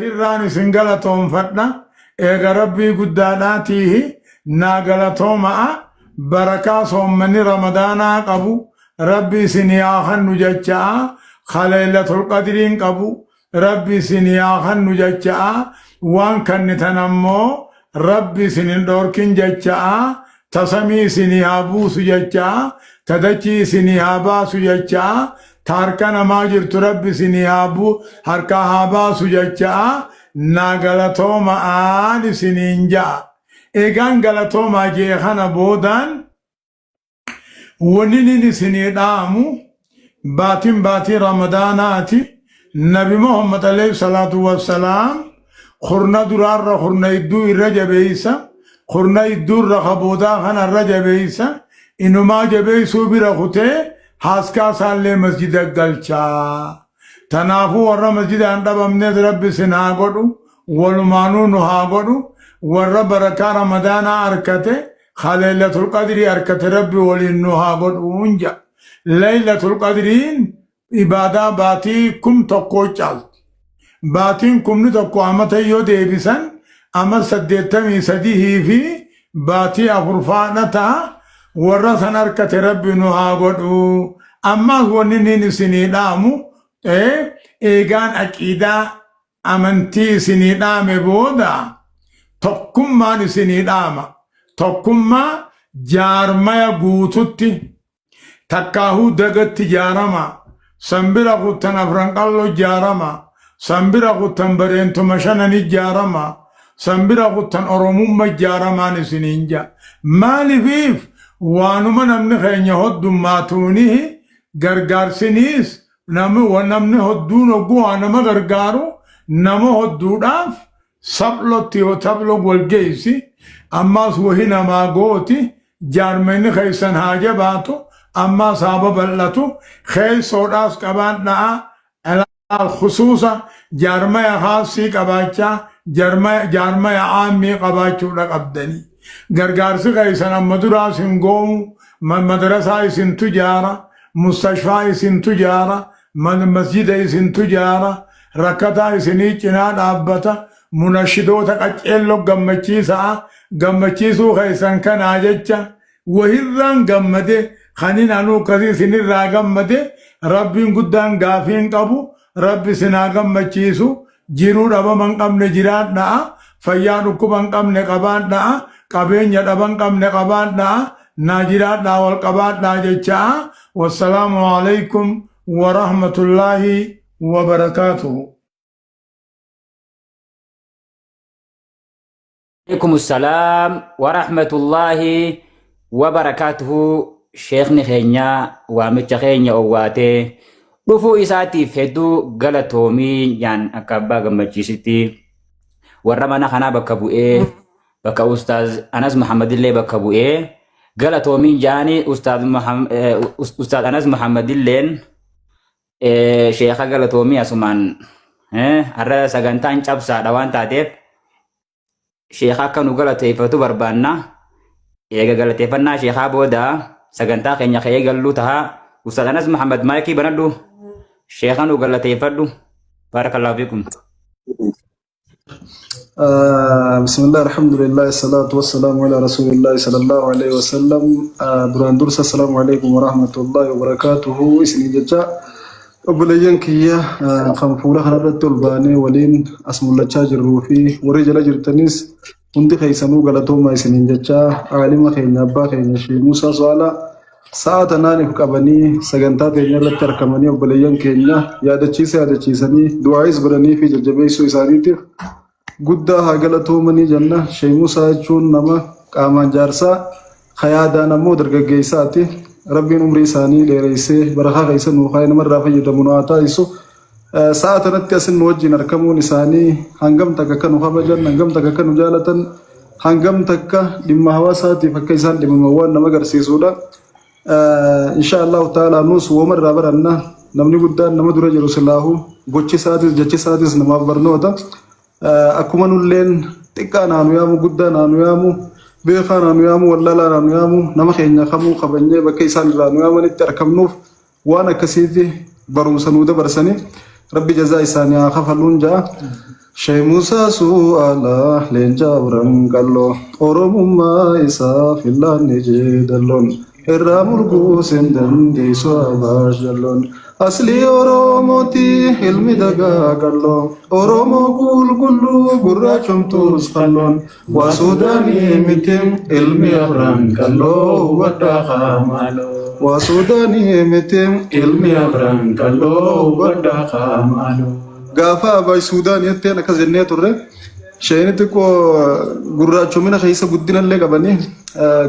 Irraan isin galatoomfadha. Eega Rabbii guddaadhaatiihi naa galatooma'a. Barakaa soommanni Ramadaanaa qabu Rabbi isinii haa kannu jecha'a. Ka Laylatul Qadriin qabu Rabbi isinii haa kannu jecha'a. Waan kannitan ammoo Rabbi isin hin dhoorkin jecha'a. Ta samii isinii haa buusu jecha'a. Ta dachii isinii haa baasu jecha'a. Ta harka namaa jirtu Rabbi isinii haa bu harkaa haa baasu jecha'a. Naa galatooma'aan isiniin ja'a. Eegaan galatoomaa je'e kana boodaan Waninin isinii dhaamu baatiin baatii Ramadaanaati. Nabi Muhammad alayhi salaatu wassalaam kurna duraarra kurna idduu irra jabeeysa, kurna idduurra ka boodaa kana irra jabeeysa, inumaa jabeeysuu bira kutee haaskaa isaallee masjida galchaa. Tanaafuu warra masjidaan dhabamnes Rabbi isin haa godhu, walumaanuu nu haa godhu, warra barakaa Ramadaanaa arkate Ka laylatul qadrii arkate Rabbi waliin nu haa godhuun ja'a. Laylatul qadriin ibaadaa baatii kum tokkoo caalti. Baatiin kumni tokko amata yoo deebisan ama 83 fi baatii afur faadha ta'a. Warra san arkate Rabbi nu haa godhu. Ammaas wanni niin isinii dhaamu eegaan aqiidaa amantii isinii dhaame booda tokkummaan isinii dhaama. Tokkummaa jaarmaya guututti takkaahuu dagatti jaarama. San bira kuttan Afran Qalloo jaarama. San bira kuttan Bareentuma Shanani jaarama. San bira kuttan Oromumma jaaramaan isiniin ja'a. Maalifiif waanuma namni keenya hoddummaatuunihi gargaarsiniis Namni wa namni hodduun hogguu waa nama gargaaru nama hodduudhaaf saphlootti yoo taphloo wal geessi ammaas wahi namaa gooti jaarmayni keessan haa jabaatu ammaas haa babal'atu keessoodhaas qabaadhaa ilaal khusuusa jaarmaya khaasii qabaachaa jaarmaya aammii qabaachuudha qabdanii gargaarsi keessan amma duraas hin goomu madrasaa isintu jaara Mustashfaa isintu jaara, masjida isintu jaara, rakkataa isinii cinaa dhaabbata, munashidoota qaceello gammachiisa'a, gammachiisuu keessan kanaa jecha wahirraan gammade kanin anuu akkasii isinirraa gammade Rabbiin guddaan gaafii hin qabu, Rabbi isin haa gammachiisu, Jiruu dhabama hin qabne jiraadha'a, fayyaa dhukkuba hin qabne qabaadha'a, qabeenya dhaba hin qabne qabaadha'a, naa jiraadhaa wal qabaadhaa jecha'a. Wassalaamu alaikum wa rahmatullaahi wa barakaatuhu. Alaikum salaam wa rahmatullaahi wa barakaatuhu. Sheekni keenya waamicha keenya owwaatee dhufuu isaatiif hedduu galatoomii jaan akka abbaa gammachiisitti warra mana kanaa bakka bu'ee bakka ustaaz Anas Muhammadillee bakka bu'ee galatoomiin jaani ustaaz Ustaaz Anas Muhammadilleen sheekha galatoomii asumaan har'a sagantaan cabsaadha waan taateef Sheekha akka nu galateeffatu barbaanna. Eega galateeffannaa sheekhaa booda sagantaa keenya ka eegallu taha. Ustaaz Anas Muhammad maayikii banadhu. Sheekha nu galateeffadhu. Barakallahu fiikum. بسم الله الحمد لله الصلاة والسلام على رسول الله صلى الله عليه وسلم duraan dursa السلام عليكم ورحمة الله وبركاته isinii jecha Obboleeyyan kiyya kan fuula kanarratti ol baanee waliin as mul'achaa jirruu fi warri jala jirtanis hundi keessanuu galatoomaa isiniin jechaa aalima keenya abbaa keenya Shee Muusaa Su'aalaa sa'a tanaan if qabanii sagantaa teenya irratti argamanii obboleeyyan keenya yaadachiisa yaadachiisanii du'aayis godhanii fi jajjabeessuu isaaniitiif Guddaa haa galatoomanii jenna. Sheek Musaa jechuun nama qaamaan jaarsaa, ka yaadaan ammoo dargaggeessaati. Rabbiin umrii isaanii dheereessee barakaa keessa nuu kaa'ee namarraa fayyadamu nu haa taasisu. Sa'a tanatti asin nu wajjin argamuun isaanii hangam takka akka nu kabajan, hangam takka akka nu jaalatan, hangam takka dhimma hawaasaatiif akka isaan dhimmaman waan nama agarsiisudha. Insha Allahu ta'ala nus wooma irraa baranna. Namni guddaan nama dura jiru silaahu gochi isaatis jechi isaatis namaaf barnoota. Akkuma nulleen xiqqaa naanu yaamu guddaa naanu yaamu beekaa naanu yaamu wallaalaa naanu yaamu nama keenya kamuu kabajnee bakka isaan irraa nu yaamanitti argamnuuf waan akkasiiti barumsa nuu dabarsanii rabbi jazaa isaanii haa kafaluun ja'a. Sheikh Musaa Su'aalaa leenca Abran Qalloo Oromummaa isaaf hin laanne jeedalloon irraa murguus hin dandeessu Abaash jalloon Aslii Oromooti ilmi dagaa qalloo Oromoo qulqulluu gurraachomtuus qalloon waa Suudaanii miti ilmi Abran Qalloo hubadhaa haa maaloo Waa Suudaanii miti ilmi Abran Qalloo hubadhaa haa maaloo Gaafa Abaay Suudaan jetteen akkas jennee turre. Sheeyni xiqqoo gurraachomina keessa guddina illee qabanii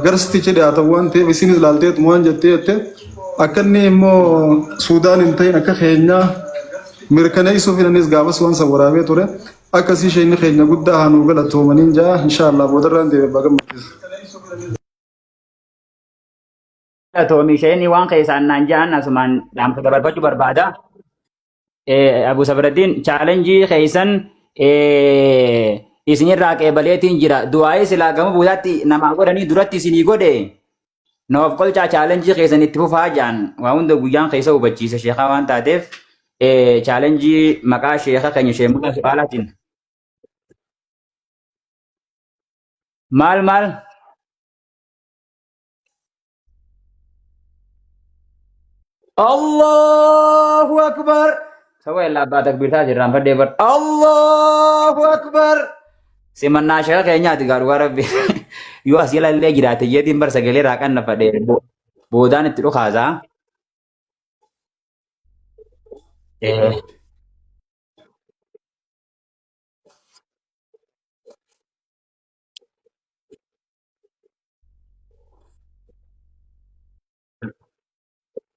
garsicha dhiyaatan waan ta'eef isinis ilaalteetuma waan jettee jette akka inni immoo Suudaan hin ta'in akka keenyaa mirkaneessuuf innis gaafas waan san waraabee ture. Akkasii sheeyni keenya guddaa haa nuu galatoomaniin jaa inshaallah boodarraan deebi'e abbaa gammachiisa. Galatoomi isheen waan keessaan naan ja'an asumaan dhaamsa dabarfachuu barbaada. Abu Sabraddiin chaalenjii keessan isinirraa qeebaleetiin jira. Du'aa'ii silaa gama boodaatti namaa godhanii duratti isinii godhe. Noof qolchaa chaalenjii keessan itti fufaa ja'an waa hunda guyyaan keessa hubachiise sheekaa waan taateef chaalenjii maqaa sheeka keenya Sheek Musaa Su'aalaatiin. Maal maal? Allahu Akbar. Sawa illaa abbaa takbiirtaa jirraan fadhee bar. Allahu Akbar. Simannaa sheeka keenyaati gaa dhugaa rabbi. Yoo as jala illee jiraate jeetiin bar sagalee irraa qannafadhe boodaan itti dhukaasaa.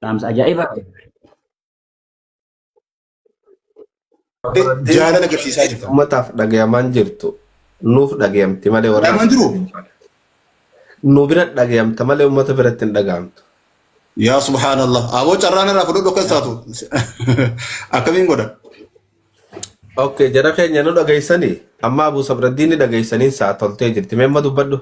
Dhaamsa ajaa'ibaa. Jaalala agarsiisaa jirta. Uummataaf dhagayamaan jirtu nuuf dhagayamti malee warra Dhagayamaan jiru? Nu bira dhagayamta malee uummata biratti hin dhagayamtu. Yaa subhaanallah. Aboo carraan irraa fudhadhu akkas taatu. Akkamiin godha? Okay, jara keenya nu dhageessanii amma Abuu Sabraddiin ni dhageessanii sa'a toltee jirti. Mee amma dubbadhu.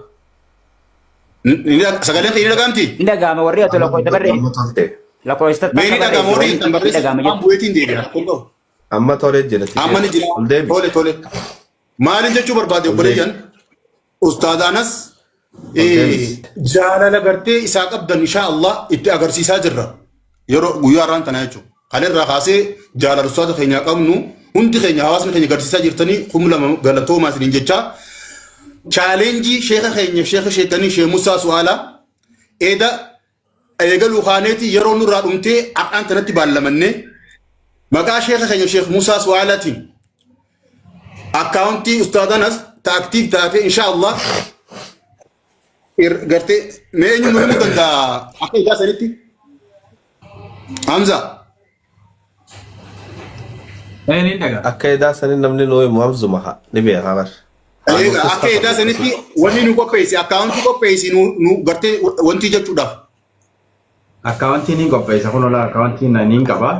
Sagaleen kiyya ni dhaga'amti? Ni dhaga'ama warri ati Amma lakkoofsa dubbadhu barree amma tolte. lakkoofsa Mee ni takka dhaga'ama barreessi warri warri tan ni barreessa dhaga'ama waan jettu. bu'eetiin deebi'a. Kun qabu. Amma tolee jira Amma ni jira. Ol deebi. Tole tole. Maaliin jechuu barbaade Ol deebi. obboleeyyan? Ustaaz Anas Ol deebisi. jaalala gartee isaa qabdan inshaa Allah itti agarsiisaa jirra. Yeroo guyyaa har'aan tanaa jechuudha. Kana irraa kaasee jaalala ustaaza keenyaa qabnu hundi keenya hawaasni keenya agarsiisaa jirtanii 2000 galatoomaa isiniin jechaa. Chaaleenjii sheeka keenya sheeka sheekanii shee Musaa Su'aalaa eeda eegaluu kaaneeti yeroo nurraa dhumtee har'aan tanatti baallamannee maqaa sheeka keenya sheek Musaa Su'aalaatiin akkaawuntii ustaaz Anas ta aktiif taate inshaa Allah gartee mee eenyu nu himuu danda'a akka idaa sanitti Hamza Ee ni dhaga. Akka edaa sanii namni nu himu Hamzuma haa ni beekaa bar. Egaa akka edaa sanitti wanni nu qopheessi akkaawuntii qopheessi nu nu gartee wanti jechuudhaaf Akkaawuntii ni qopheessa kun olaa akkaawuntii na niin qaba.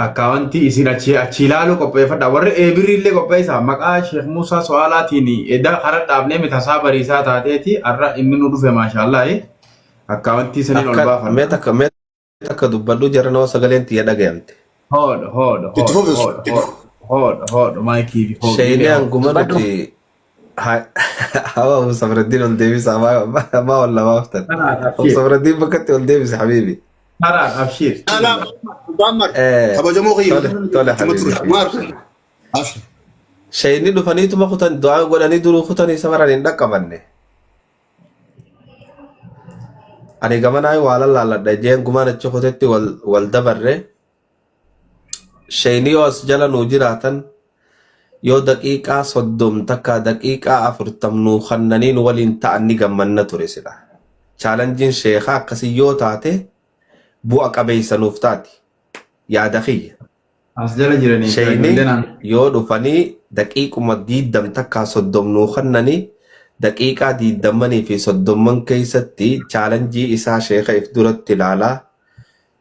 Akkaawuntii isin achi achi ilaaluu qopheeffadha. Warri eebirri illee qopheessa. Maqaa Sheekh Muusaa So'aalaatiin edaa karaa dhaabnee mitasaa bariisaa taateeti har'a inni nu dhufe maashaallahi. Akkaawuntii saniin ol Akka mee baafanna. takka mee takka dubbadhu jara nama sagaleen tiyya dhagayamte. Hoodha hoodha itti hoodha fufi hoodha itti hoodha fufi. hoodha hoodha maayikii fi hoodha Sheeyinee illee hoodha. hanguma Dubbadhu. nuti hawa Abu Sabraddiin ol deebisa ammaa ol lamaaftan. Karaan Abu abshiir. Sabraddiin bakkatti ol deebise habiibi. Karaan abshiir. Alaa Muammar kabajamoo kiyya Tole tole ittuma habiibi ture habiibi. maal abshir Sheeyinni dhufaniituma kutan du'aa godhanii duruu kutanii safaran hin dhaqqabanne. Ani gamanaa waa lallaalladha jeen gumaan achi kutetti wal wal dabarre. Sheeyinni yoo as jala nuu jiraatan yoo daqiiqaa 30 takka daqiiqaa 40 nuu kannanii nu waliin ta'an ni gammanna ture sila. Chaalanjiin sheekaa akkasii yoo taate bu'a qabeessa nuuf taati. Yaada kiyya. As jala jiranii fi Sheeyni ijoolleen aan yoo dhufanii daqiiquma diiddam takkaa 30 nuu kannanii daqiiqaa diiddammanii fi soddomman keessatti chaalanjii isaa sheeka if duratti ilaalaa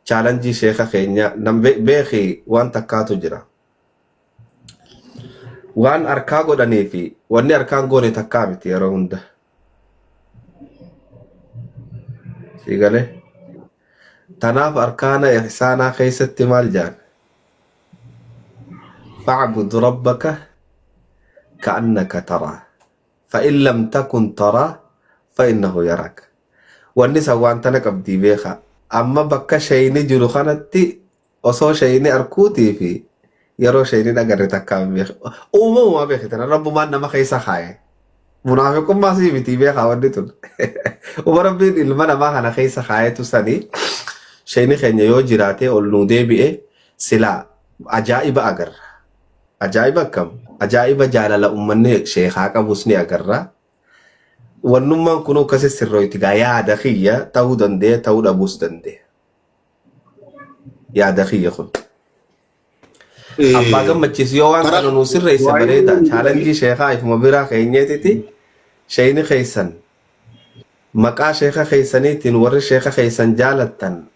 chaalanjii sheeka keenya nam beeki waan takkaatu jira. Waan harkaa godhanii fi wanni harkaan goone takkaa miti yeroo hunda. Sii galee? Tanaaf arkaana ihsaanaa keessatti maal jaan? Fa'bud rabbaka ka'annaka taraa fa in lam takun taraa fa innahu yaraak. Wanni san waan tana qabdii beekaa. Amma bakka sheyni jiru kanatti osoo sheyni arkuutii fi yeroo sheyni hin agarre takkaa hin beeku. Uumamumaa beekitan rabbumaan nama keessa kaaye. Munaafiqummaa sii miti beekaa wanni tun. Uma rabbiin ilma namaa kana keessa kaayetu sani sheyni keenya yoo jiraatee ol nuu deebi'e silaa ajaa'iba agarra. Ajaa'iba akkam? Ajaa'iba jaalala ummanni sheekaa qabus ni agarra. Wannummaan kunuu akkasi sirrooyti gaa yaada kiyya ta'uu danda'e ta'uu dhabuus danda'e. Yaada kiyya kun. Abbaa gammachiis yoo waan Karaa kana nuu sirreesse Waa'ee bareeda. Chaalenjii sheekaa ifuma biraa keenyeetiti sheeyni keessan maqaa sheeka keessaniitiin warri sheeka keessan jaalattan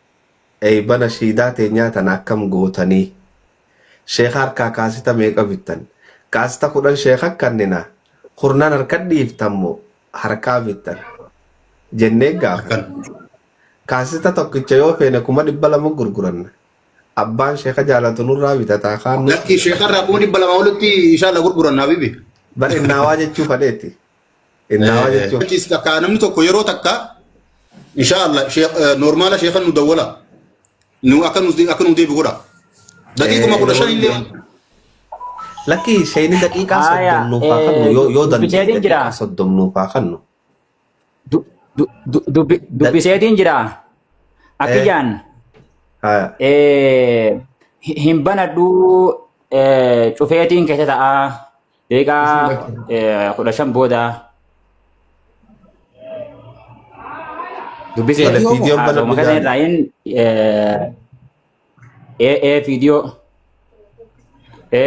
eeyba nashiidaa teenyaa tana akkam gootanii? Sheeka harkaa kaasita meeqa bittan? Kaasita 10 sheeka kannina kurnan harka dhiiftan moo harkaa bittan? Jennee gaafanna. Akkan. Kaasita tokkicha yoo feene 200,000 gurguranna. Abbaan sheeka jaalatu nurraa bitataa kaan nu Lakki sheekarraa 200,000 olitti inshallah gurguranna habibi. Bar innaawaa jechuu fadheeti. Innaawaa jechuun. Achiis takka namni tokko yeroo takka inshaallah normaala sheekan nu dawwala. Nu akka nu akka nu deebi godha. Daqiiquma 15 illee. Lakki sheeyni daqiiqaa Haaya, soddom nuuf haa kannu yoo yoo danda'e dubbiseetiin jira. daqiiqaa soddom nuuf haa kannu. Dubbiseetiin jira. Akkiyyaan Haya. hin banadhuu cufeetiin keessa ta'aa. Daqiiqaa 15 booda dubbisee Wala viidiyoon bana haasawuma kana dhugaan. irraa hin ee viidiyoo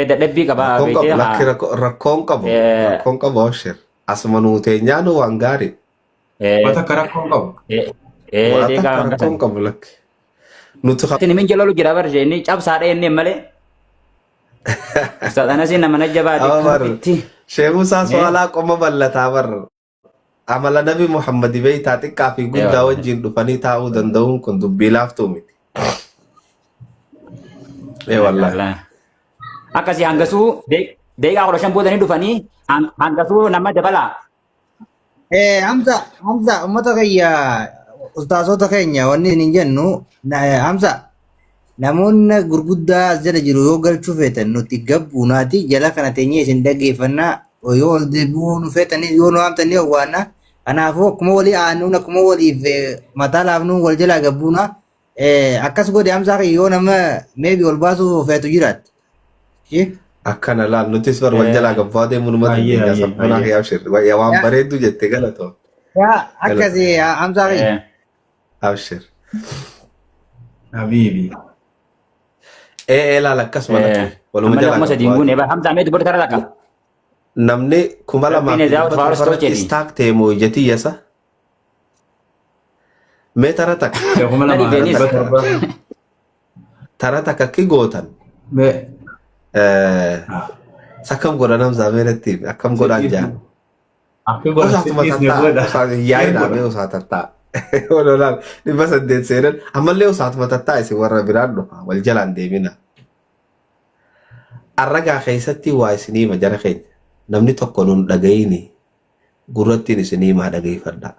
dadhabbii qaba Rakkoon qabu beektee lakki rakkoon qabu rakkoon qabu abshir. Asuma nuu teenyaanu waan gaarii. Waa takka rakkoon qabu. Waa daqiiqaa takka hanga rakkoon sana. qabu lakki. Nuti Isin min jala jira bar inni cabsaadha inni malee. Ustaz Anasiin nama na jabaate Amma bar akkamitti. Sheekh Musaa Su'aalaa qoma bal'ataa bar amala Nabi Muhammad beeytaa xiqqaa fi guddaa wajjin dhufanii taa'uu danda'uun kun dubbii laaftuu miti. Ee wallaahi. Akkasii hangasuu daqiiqaa 15 booda ni dhufanii hangasuu nama dabalaa. Hamza, Hamza, ummata kiyya ustaazota keenya wanni isin jennu Hamza, namoonni gurguddaa as jala jiru yoo galchuu feetan nuti gabbuunaati jala kana teenyee isin dhaggeeffannaa yoo ol deebi'uu nu feetanii yoo nu waamtan ni owwaanna. Kanaafuu akkuma walii aannuun akkuma waliif mataa laafnuun wal jalaa gabbuuna. Akkas godhe Hamzaa kiyya yoo nama maybe ol baasuu feetu jiraatte. Ishee? Akkana laal nutis bar wal jalaa gabbaa deemuu numa Ayyee, dandeenya ayyee, sabboonaa ayyee. kee abshir. Yaa waan Yaa bareeddu jette galatoo. yaa Galatoo. akkasi Hamzaa kiyya. Abshir. Habiibi. Ee ee laal akkasuma lakki waluma Ammallee jalaa kuma sadiin gabbaa guune deemu. bara Hamzaa mee dubbatu tara takka. Namni kuma lamaa Rabbiin fi edaa dhibba faaras torba irratti tolcheeti. istaak ta'e moo ija tiyyasa? Mee tara takka Kuma Na lamaa dhibeenis. dhibba torba. tara takka akki gootan Mee. Akkam godha namsaa meeratti akkam godhaan jaa. Akka godha Usaatuma sittiis ni tattaa godha. usaat yaa'in Godha. amee usaa tattaa. Walolaan 800 seenan ammallee usaatuma tattaa isin warra biraan dhufa wal jalaan deemina. Arragaa keessatti waa isinii hima jara keenya namni tokko nun dhagayini gurrattiin isinii himaa dhageeffadhaa.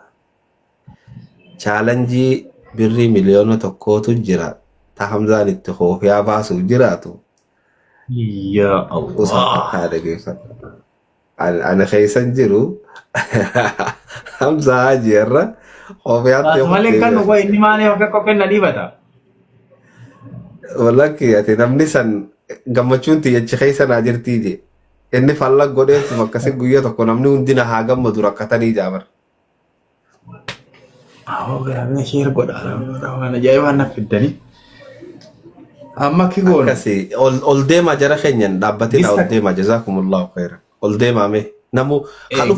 Chaalanjii birrii 1,000,000tu jira ta Hamzaan itti koofiyaa baasuuf jiraatu Yaa usaa Allah. tattaa dhageeffadha. Ani keessan jiru Hamzaa Haji irra koofiyaatti Baas malee kan dhugaa inni maaliif akka kopheen na dhiibata? Lakki ati namni san gammachuun tiyyachi keessa naa jirtii jee. Inni falla godheetuma akkasii guyyaa tokko namni hundi na haa gammadu rakkatanii jaabar. Awoo garamee sheer godha. Waan ajaa'ibaa na fiddanii. Amma akki goonu. Akkasii ol deemaa jara keenyan dhaabbatina ol Gissa deemaa jazaakumullahu khairan. Ol deemaa mee namu kan